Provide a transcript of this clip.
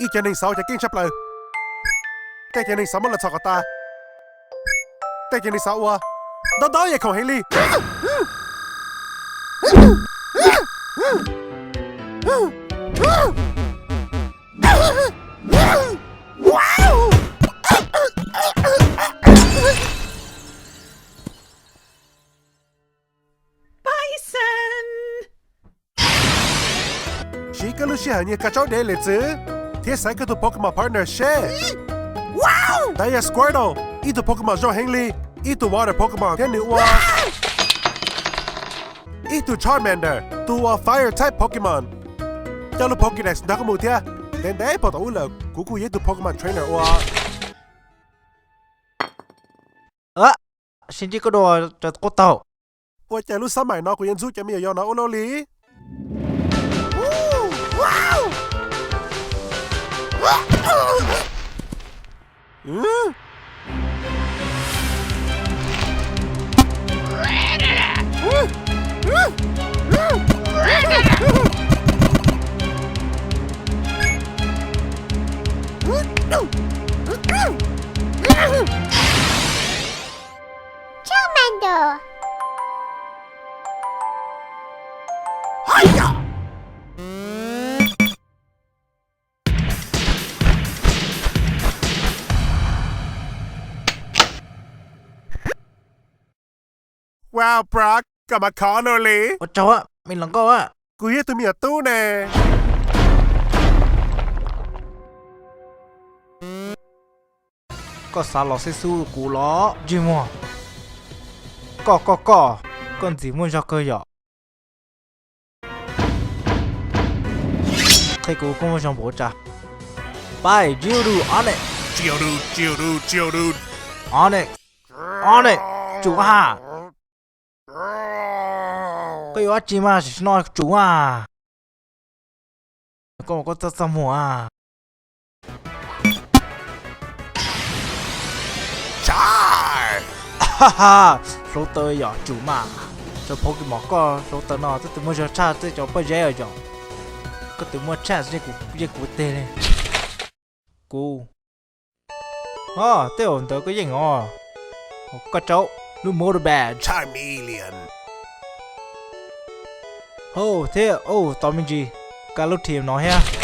Ib cov neeg xav ua cov keej tshaj plaws. Tej cov neeg xav muab lawv txhom kom tas. Tej cov neeg xav ua ntau ntau yam khoom heev li. Bison! Siv koj lub sij hawm nyiag kav tsaub dev lem txwv thiab xaiv koj tus Pokémon partner seb. Ntawd yog Squirtle, ib tug Pokémon zoo heev li, ib tug Water Pokémon thiab nws ua ib tug Charmander, tus uas Fire type Pokémon. Coj lub Pokédex nrog koj mus thiab. Ntev ntev puag tom ub lawm kuv kuj yog ib tug Pokémon trainer ua Sib ntsib koj dua rau qub taug. Ua cas lub xab maim no kuv yuav ntxub cov me nyuam yaus no ua luaj li? Charmander. Wow, Brock, koj mas khov luaj li. Ua tsaug, me hluas nkauj. Kuv yog tus me nyuam tub ne. Koj xav los xib xub kuv los ntsej muag? Koj koj koj, koj ntxim muaj zog kawg yom. Qhia kuv koj muaj zog npaum li cas. Pais, Geodude, Onix. Geodude, Geodude, Geodude. Onix, Onix, tsum ha. Koj yuav dab tsi mas tam sim no tsum ha. Koj mas koj txaj txaj muag a. Hluav taws yom, tsum mas. Cov Pokemon koj hluav taws no twb tsis muaj zog tshaj tej cov pob zeb yom. Koj twb muaj tshaj yeej kuv teg li. Kuv, o, tej zaum ntawd koj yeej os. Koj tsaub, lub Motorbag, Charmeleon. Hos thiab, o, tau me ntsis, koj lub team no thiab.